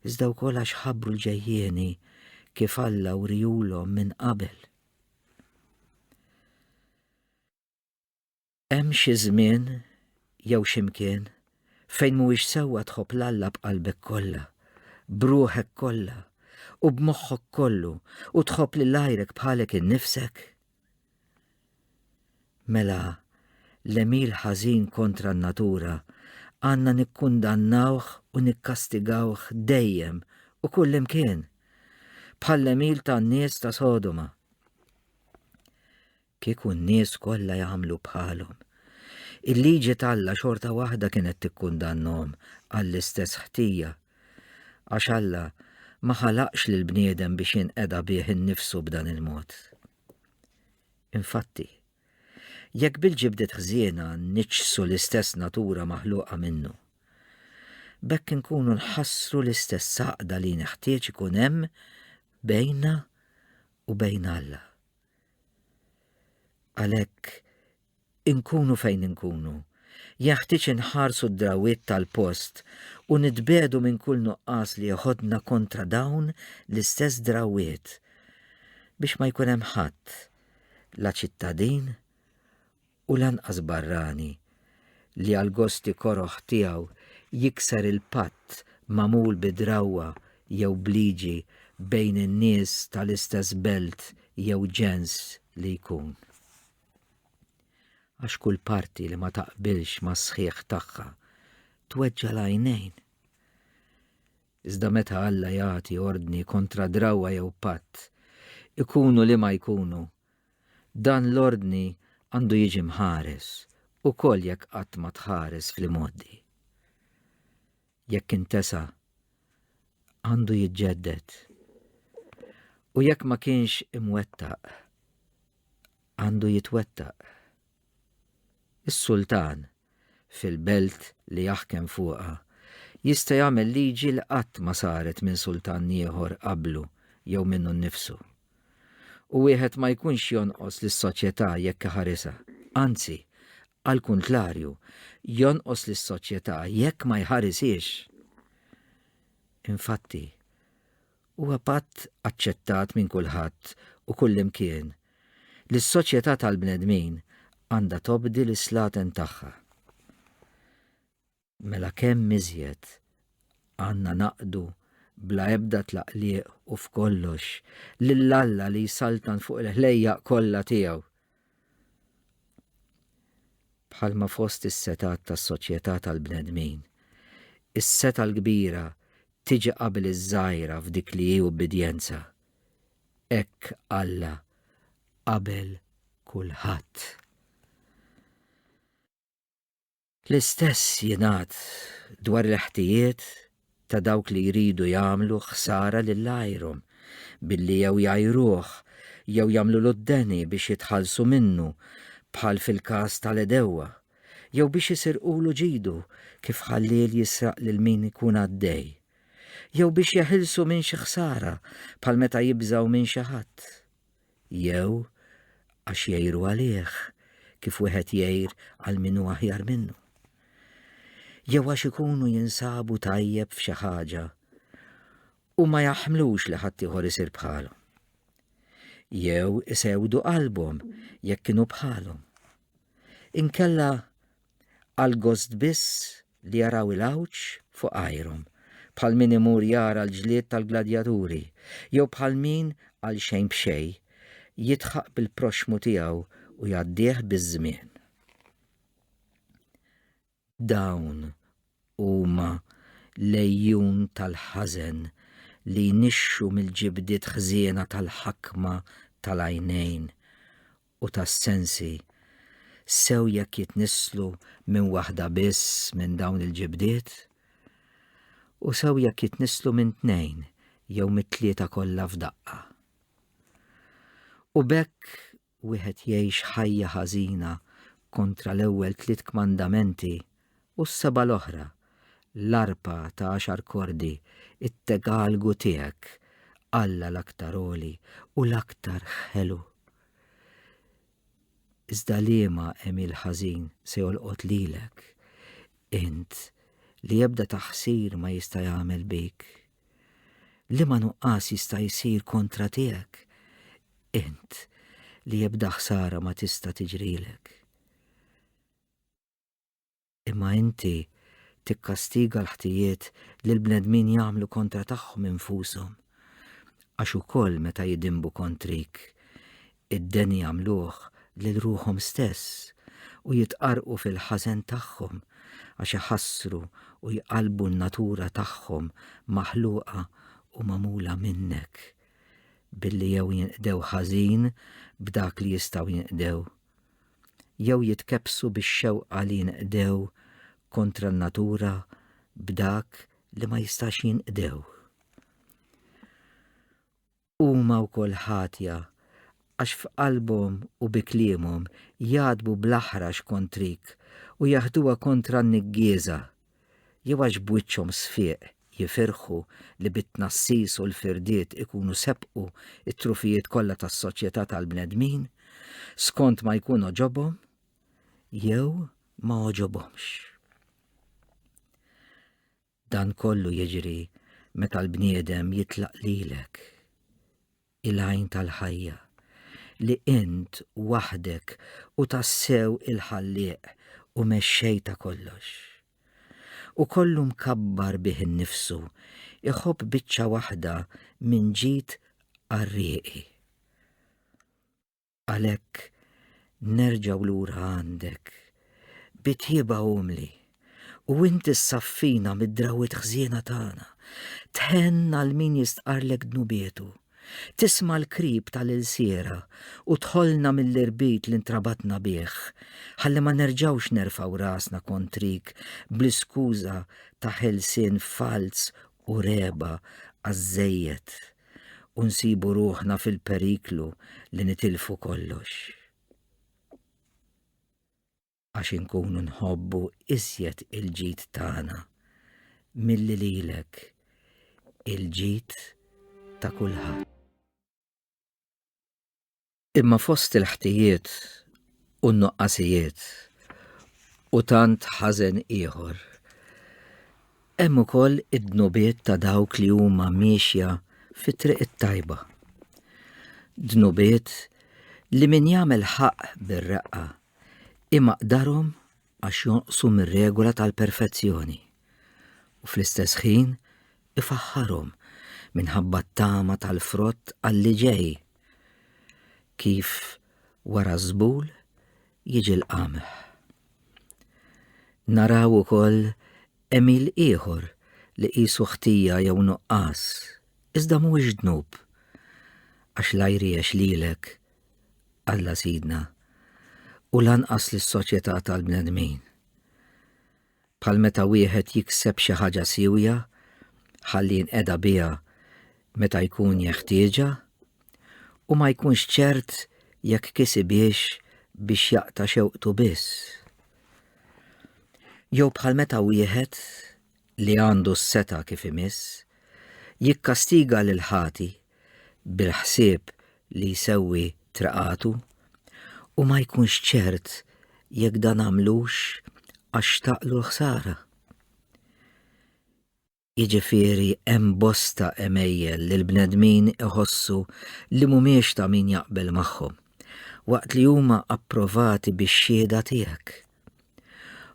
Iżda wkoll għax ħabbru l-ġejjieni kif Alla wrijulhom minn qabel. Hemm xi żmien jew xi mkien fejn mhuwiex sewwa tħobb 'l Alla b'qalbek kollha, b'ruħek kollha, u b'moħħok kollu u tħobb lil għajrek bħalek innifsek? Mela, l-għemil ħażin kontra n-natura għandna nikkundannawh u nikkastigawh dejjem u kullimkien, bħall-għemil tan-nies ta' Sodoma. Kieku n-nies kollha jagħmlu bħalhom. Il-liġi t'Alla xorta waħda kienet tikkundannhom għall-istess ħtija. Għax Alla ma ħalaqx lill-bniedem biex jinqeda bih innifsu b'dan il-mod. Infatti, jekk bil-ġibdiet ħżiena nniġġsu l-istess natura maħluqa minnu, b'hekk inkunu nħassru l-istess għaqda li neħtieġ ikun hemm bejnna u bejn Alla. Għalhekk, inkunu fejn inkunu, jeħtieġ inħarsu d-drawwiet tal-post u nitbiegħdu minn kull nuqqas li jeħodna kontra dawn l-istess drawwiet biex ma jkun hemm ħadd, la ċittadin u lanqas barrani, li għall-gosti koroh tiegħu jikser il-patt magħmul bi drawwa jew b'liġi bejn in-nies tal-istess belt jew ġens li jkun. Għax kull parti li ma taqbilx mas-sħiħ tagħha tweġġa' l-għajnejn. Iżda meta Alla jagħti ordni kontra drawwa jew patt, ikunu liema jkunu, Dan l-ordni għandu jiġi mħares ukoll jekk qatt ma tħares fl-imgħoddi. Jekk intesa, għandu jiġġedded. U jekk ma kienx imwettaq, għandu jitwettaq. Is-sultan, fil-belt li jaħkem fuqha, jista' jagħmel liġi li qatt ma saret minn sultan ieħor qablu jew minnu nnifsu. U wieħed ma jkunx jonqos lis-soċjetà jekk iħarisha, anzi, għall-kuntlarju, jonqos lis-soċjetà jekk ma jħarishiex. Infatti, Huwa patt aċċettat minn kulħadd u kullimkien li s-soċjetà tal-bnedmin għandha tobdi lis-slaten tagħha. Mela kemm iżjed għandna naqdu bla ebda tlaqliq u f'kollox lil Alla li jsaltan fuq il-ħlejjaq kollha tiegħu. Bħalma fost is-setgħat tas-soċjetà tal-bnedmin, is-setgħa l-kbira tiġi qabel iż-żgħira f'dik li hi ubbidjenza. Hekk Alla qabel kulħadd. L-istess jingħad dwar il-ħtijiet ta' dawk li jridu jagħmlu ħsara lil għajrhom billi jew jgħajruh jew jagħmlulu d-deni biex jitħallsu minnu bħal fil-każ tal-għedewwa, jew biex jisirqulu ġidu kif ħalliel jisraq lil min ikun għaddej, jew biex jeħilsu minn xi ħsara bħal meta jibżgħu minn xi ħadd. Jew għax jgħiru għalih kif wieħed jgħir għal min hu aħjar minnu. Jew għax ikunu jinsabu tajjeb f'xi ħaġa u ma jaħmlux li ħaddieħor isir bħalhom. Jew isewdu qalbhom jekk kienu bħalhom. Inkella għal gost biss li jaraw il-għawġ fuq għajrhom, bħal min imur jara l-ġlied tal-gladjaturi, jew bħal min għal xejn b'xejn jidħaq bil-proxxmu tiegħu u jgħaddih biż-żmien. Dawn huma l-għejun tal-ħażen li jnixxu mill-ġibdiet ħżiena tal-ħakma tal-għajnejn u tas-sensi, sew jekk jitnisslu minn waħda biss minn dawn il-ġibdiet, u sew jekk jitnisslu minn tnejn jew mit-tlieta kollha f'daqqa. U b'hekk wieħed jgħix ħajja ħażina kontra l-ewwel tliet kmandamenti u s-seba' l-oħra, l-arpa ta' għaxar kordi, it-tegalgu tiegħek, Alla l-Aktar Għoli u l-aktar ħelu. Iżda liema għemil ħażin se jolqot lilek, int li ebda taħsir ma jista' jagħmel bik? Liema nuqqas jista' jsir kontra tiegħek, int li ebda ħsara ma tista' tiġrilek? Imma inti tikkastiga l-ħtijiet li l-bnedmin jagħmlu kontra tagħhom infushom, għax ukoll meta jidinbu kontrik, id-deni jagħmluh lil ruħhom stess u jitqarrqu fil-ħażen tagħhom għax iħassru u jqallbu n-natura tagħhom maħluqa u magħmula minnek, billi jew jinqdew ħażin b'dak li jistgħu jinqdew, jew jitkebbsu bix-xewqa li jinqdew kontra n-natura b'dak li ma jistax jinqdew. Huma wkoll ħatja għax f'qalbhom u bi kliemhom jagħdbu bl-aħrax kontrik u jaħduha kontra n-niggieża, jew għax b'wiċċhom sfiq jifirħu li bit-tnassis u l-firdiet ikunu sebqu t-trufijiet kollha tas-soċjetà tal-bnedmin, skont ma jkun għoġobhom jew ma għoġobhomx. Dan kollu jiġri meta l-bniedem jitlaq lilek, il-għajn tal-ħajja, li int waħdek u tassew il-Ħallieq u Mexxej ta' kollox. U kollu mkabbar bih innifsu, iħobb biċċa waħda minn ġid qarrieqi. Għalhekk nerġgħu lura għandek bi tjieba umli, u inti ssaffina mid-drawwiet ħżiena tagħna, tħenn għal min jistqarrlek dnubietu, tisma' l-krib tal-ilsiera u tħollna mill-irbit li ntrabatna bih, ħalli ma nerġgħux nerfgħu rasna kontrik bl-iskuża ta' ħelsien falz u regħba għaż-żejjed u nsibu ruħna fil-periklu li nitilfu kollox. Għax inkunu nħobbu iżjed il-ġid tagħna milli lilek il-ġid ta' kulħadd. Imma fost il-ħtijiet u n-nuqqasijiet u tant ħażen ieħor, hemm ukoll id-dnubiet ta' dawk li huma miexja fit-triq it-tajba. Dnubiet li min jagħmel ħaqq bir-reqqa imaqdarhom għax jonqsu mir-regola tal-perfezzjoni u fl-istess ħin ifaħħarhom minħabba t-tama tal-frott għal li ġej kif wara ż-żbul jiġi l-qamħ. Naraw ukoll għemil ieħor li qisu ħtija jew nuqqas, iżda mhuwiex dnub, għax la jriex lilek, Alla Sidna, u lanqas lis-soċjetà tal-bnedmin. Bħal meta wieħed jikseb xi ħaġa siewja ħalli jinqeda biha meta jkun jeħtieġha u ma jkunx ċert jekk kisibhiex biex jaqta' xewqtu biss. Jew bħal meta wieħed li għandu s-setgħa kif imiss jikkastiga lil ħati bil-ħsieb li jsewwi triqatu u ma jkunx ċert jekk dan għamlux għax xtaqlu l-ħsara. Jiġifieri hemm bosta għemejjel li l-bnedmin iħossu li mhumiex ta' min jaqbel magħhom, waqt li huma approvati bix-xhieda tiegħek.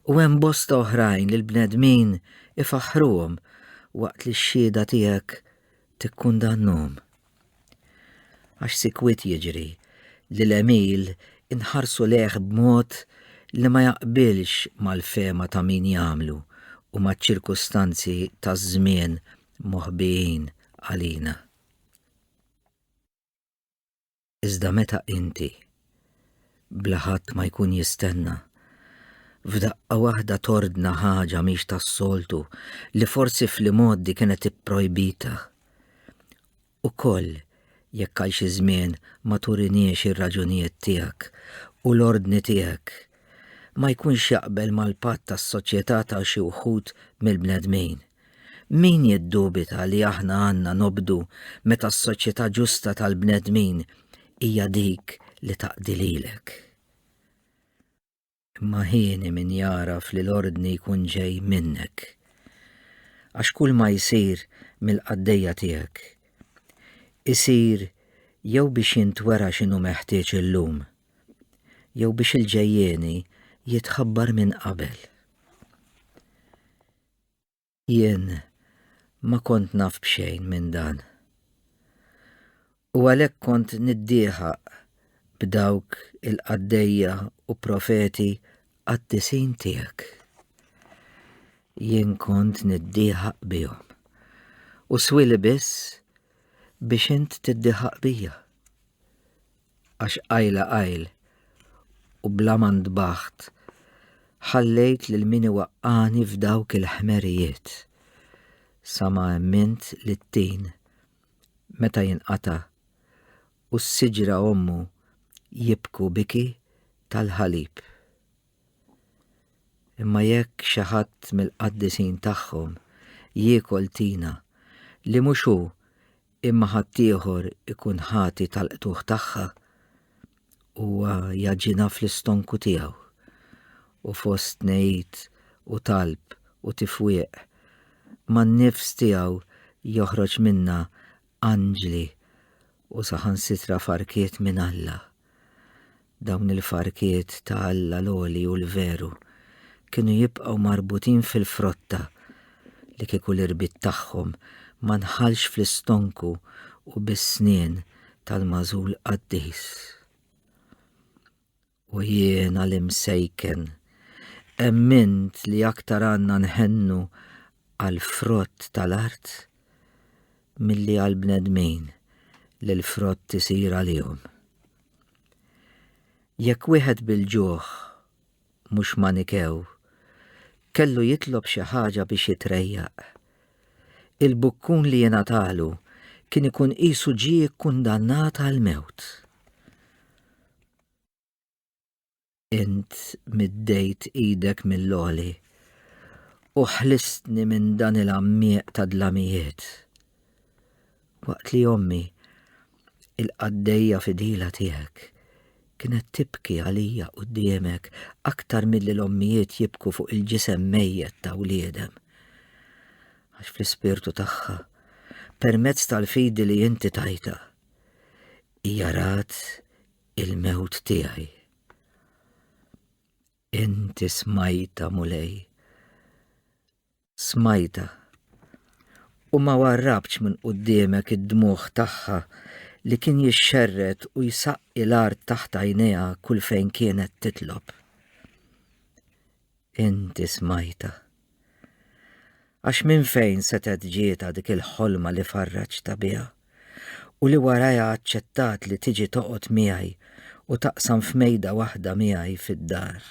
U hemm bosta oħrajn li l-bnedmin ifaħħruhom. waqt li x-xhieda tiegħek tikkundannhom. Għax sikwit jiġri li l-għemil inħarsu lejh b'mod li ma jaqbilx mal-fehma ta' min jagħmlu u maċ-ċirkustanzi taż-żmien moħbijin għalina. Iżda meta inti, bla ħadd ma jkun jistenna, f'daqqa waħda tordna ħaġa mhix tas-soltu li forsi fl-imgħoddi kienet ipprojbita. Ukoll jekk għal xi żmien ma turiniex ir-raġunijiet tiegħek u l-ordni tiegħek ma jkunx jaqbel mal-patt tas-soċjetà ta' xi wħud mill-bnedmin. Min jiddubita li aħna għandna nobdu meta s-soċjetà ġusta tal-bnedmin hija dik li taqdi lilek? Imma hieni min jagħraf li l-ordni jkun ġej minnek. Għax kull ma jsir mill-qaddejja tiegħek isir jew biex jintwera x'inhu meħtieġ illum, jew biex il-ġejjieni jitħabbar minn qabel. Jien ma kont naf b'xejn minn dan. U għalhekk kont niddieħaq b'dawk il-qaddejja u profeti qaddisin tiegħek. Jien kont niddieħaq bihom. U swili biss biex int tiddieħaq bija. Għax qajla qajl u bla ma ntbaħt ħallejt lil min iwaqqagħni f'dawk il-ħmerijiet sa ma emmint li t-tin meta jinqata' u s-siġra ommu jibku biki tal-ħalib. Imma jekk xi ħadd mill-qaddisin tagħhom jiekol tina li mhux hu imma ħaddieħor ikun ħati tal-qtugħ tagħha, huwa jagħġinha fl-istonku tiegħu, u fost tnehid u talb u tifwieq, man-nifs tiegħu joħroġ minnha anġli u saħansitra farkiet minn Alla. Dawn il-farkiet ta' Alla l-Għoli u l-veru kienu jibqgħu marbutin fil-frotta li kieku l-irbit tagħhom ma nħallx fl-istonku u bis-snien tal-magħżul qaddis. U jiena l-imsejken, emmint li aktar għandna nħennu għall-frott tal-art milli għall-bnedmin li l-frott isir għalihom. Jekk wieħed bil-ġuħ, mhux Manikew, kellu jitlob xi ħaġa biex jitrejjaq, il-bukkun li jingħatalu kien ikun qisu ġie kkundannat għall-mewt. Int middejt idek mill-għoli u ħlistni minn dan il-għammieq ta' dlamijiet. Waqt li ommi, il-qaddejja fidila tiegħek, kienet tibki għalija quddiemek aktar milli l-ommijiet jibku fuq il-ġisem mejjet ta' wliedem. Għax fl-ispirtu tagħha, permezz tal-fidi li inti tajta, hija rat il-mewt tiegħi. Inti smajta, Mulej. Smajta. U ma warrabtx minn quddiemek id-dmugħ tagħha li kien jixxerred u jsaqqi l-art taħt għajnejha kull fejn kienet titlob. Inti smajta. Għax minn fejn setgħet ġietha dik il-ħolma li farraġtha biha u li warajha aċċettat li tiġi toqgħod miegħi u taqsam f'mejda waħda miegħi fid-dar.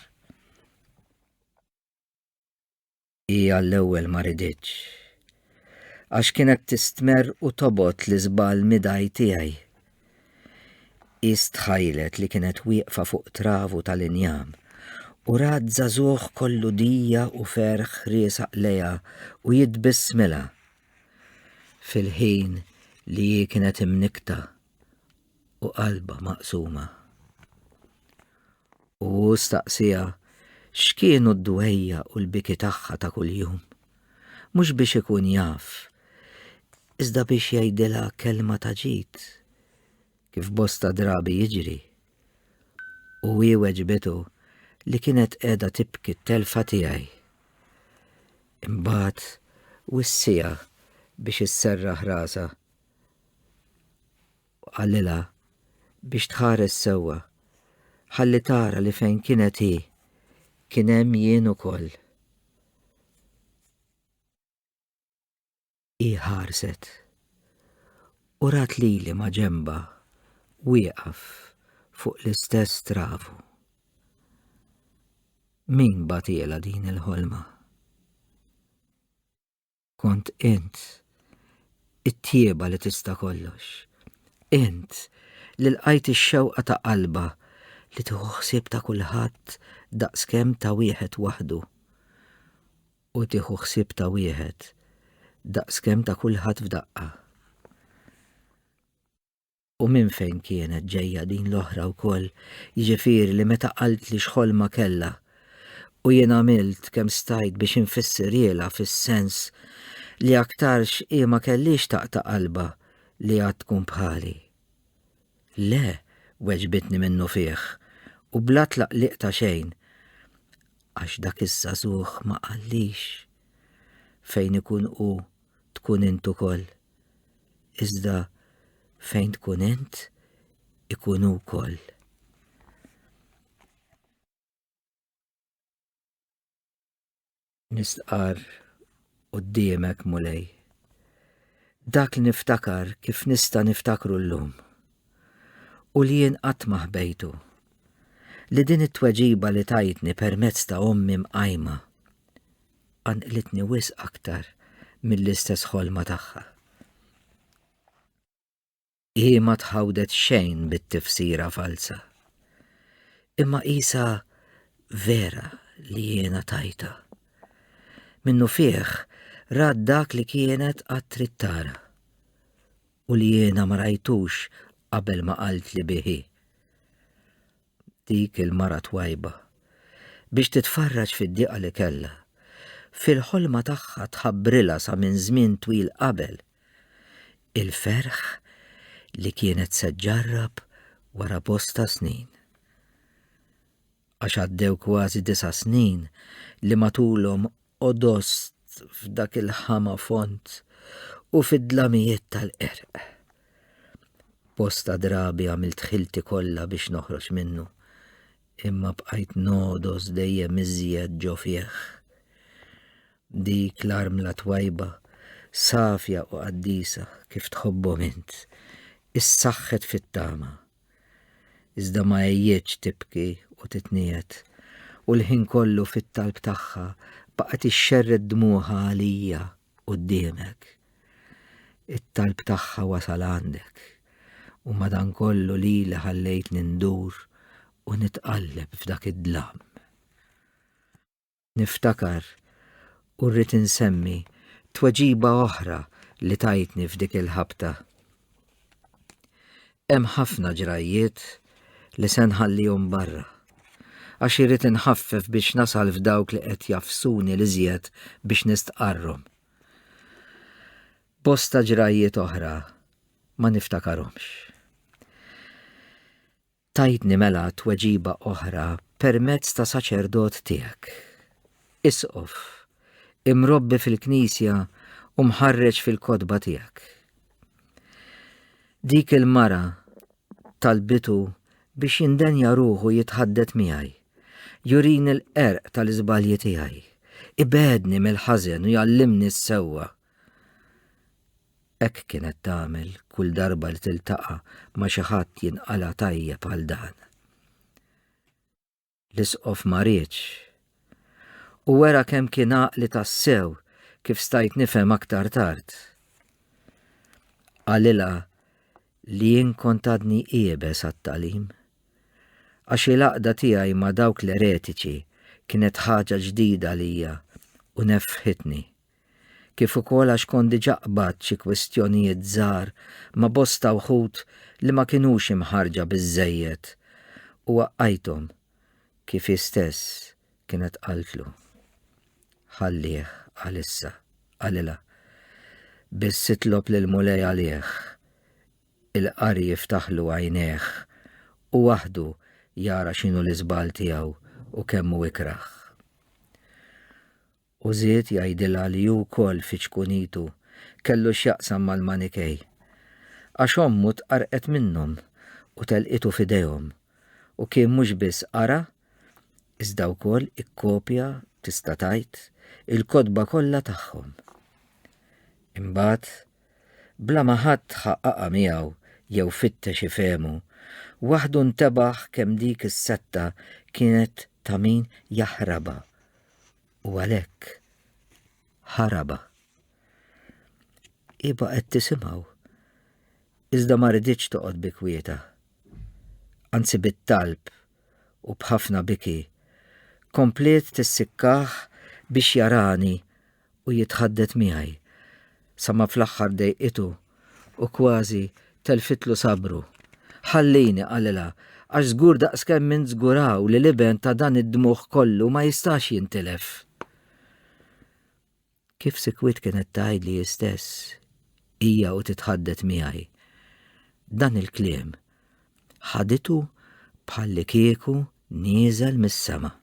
Hi għall-ewwel ma riditx. Għax kienet tistmerr u tobgħod l-iżball midgħi tiegħi. Hi stħajlet li kienet wieqfa fuq travu tal-injam u rat żagħżugħ kollu dija u ferħ riesaq lejha u jitbissmilha. Fil-ħin li hi kienet imnikkta u qalbha maqsuma. U hu staqsieha x'kienu d-dwejjaq u l-biki tagħha ta' kuljum. Mhux biex ikun jaf, iżda biex jgħidilha kelma ta' ġid, kif bosta drabi jiġri. U hi weġbitu li kienet qiegħda tibki t-telfa tiegħi. Imbagħad wissiha. biex isserraħ rasha. U qalilha biex tħares sewwa ħalli tara li fejn kienet hi kien hemm jien ukoll. Hi ħarset u rat lili ma' ġenbha wieqaf fuq l-istess travu. Min bagħtielha din il-ħolma? Kont int, it-tjieba li tista' kollox. Int li lqajt ix-xewqa ta' qalbha li tieħu ħsieb ta' kulħadd daqskemm ta' wieħed waħdu. U tieħu ħsieb ta' wieħed daqskemm ta' kulħadd f'daqqa. U minn fejn kienet ġejja din l-oħra wkoll, jiġifieri li meta qaltli x'ħolma kellha, u jien għamilt kemm stajt biex infissirhielha fis-sens li aktarx hi ma kellhiex taqta' qalbha li għad tkun bħali. Le, weġbitni minnufih, u bla tlaqliq ta' xejn, għax dak iż-żagħżugħ ma qallix fejn ikun hu tkun int ukoll. Iżda fejn tkun int ikun hu wkoll. Nistqarr quddiemek, Mulej, dak li niftakar kif nista' niftakru llum, u li jien qatt ma ħbejtu, li din it-tweġiba li tajtni permezz ta' ommi mqajma qanqlitni wisq aktar mill-istess ħolma tagħha. Hi ma tħawdet xejn bit-tifsira falza. Imma qisha vera li jiena tajtha. Minnufih rat dak li kienet għad trid tara u li jiena ma rajtux qabel ma qaltli bih hi. Dik il-mara twajba, biex titfarraġ fid-diqa li kellha, fil-ħolma tagħha tħabbrilha sa minn żmien twil qabel il-ferħ li kienet se ġġarrab wara bosta snin. Għax għaddew kważi disa' snin li matulhom għodost f'dak il-ħama fond u fid-dlamijiet tal-qerq. Bosta drabi għamilt ħilti kollha biex noħroġ minnu, imma bqajt nogħdos dejjem iżjed ġo fih. Dik l-armla twajba, safja u qaddisa kif tħobbhom int, issaħħet fit-tama. Iżda ma għejjietx tibki u titniegħed, u l-ħin kollu fit-talb tagħha baqgħet ixxerred dmugħha għalija quddiemek. It-talb tagħha wasal għandek, u madankollu lili ħallejtni ndur u nitqalleb f'dak id-dlam. Niftakar u rrid insemmi tweġiba oħra li tajtni f'dik il-ħabta. Hemm ħafna ġrajjiet li se nħallihom barra, għax irrid inħaffef biex nasal f'dawk li qed jagħfsuni l-iżjed biex nistqarrhom. Bosta ġrajjiet oħra ma niftakarhomx. Tajtni mela tweġiba oħra permezz ta' saċerdot tiegħek. Isqof, imrobbi fil-Knisja u mħarreġ fil-kotba tiegħek. Dik il-mara talbitu biex jindenja ruħu jitħaddet miegħi, jurini l-qerq tal-iżbalji tiegħi, ibegħedni mill-ħażen u jgħallimni s-sewwa. Hekk kienet tagħmel kull darba li tiltaqa' ma' xi ħadd jinqala' tajjeb għal dan. L-isqof ma riedx. U wera kemm kien għaqli tassew kif stajt nifhem aktar tard. Qalilha li jien kont għadni iebes għat-tagħlim. Għax il-għaqda tiegħi ma' dawk l-eretiċi kienet ħaġa ġdida għalija u neffħitni. kif ukoll għax kont diġà qbadt xi kwistjonijiet żgħar ma' bosta wħud li ma kinux imħarrġa biżżejjed u waqqajthom kif hi stess kienet qaltlu. Ħallih għalissa, qalilha, biss itlob lill-Mulej għalih, il-qari jiftaħlu għajnejh u waħdu jara x'inhu l-iżball tiegħu u kemm hu ikrah. U żied jgħidilha li hu wkoll fi ċkunitu kellu x'jaqsam mal-Manikej. Għax ommu tqarrqet minnhom u telqitu f'idejhom u kien mhux biss qara iżda wkoll ikkopja tista' tgħid il-kotba kollha tagħhom. Imbagħad, bla ma ħadd ħaqqaqha miegħu jew fittex ifehmu, waħdu ntebaħ kemm dik is-setta kienet ta' min jaħrabha u għalhekk ħarabha. Hi baqgħet tisimgħu, iżda ma riditx toqgħod bi kwietha. Anzi bit-talb u b'ħafna biki, kompliet tissikkah biex jarani u jitħaddet miegħi, sa ma fl-aħħar dejqitu u kważi telfitlu sabru. Ħallini, qalilha, għax żgur daqskemm int żguraw li l-iben ta' dan id-dmugħ kollu ma jistax jintilef. Kif sikwit kienet tgħidli hi stess, hija u titħaddet miegħi. Dan il-kliem ħaditu bħallikieku nieżel mis-sema.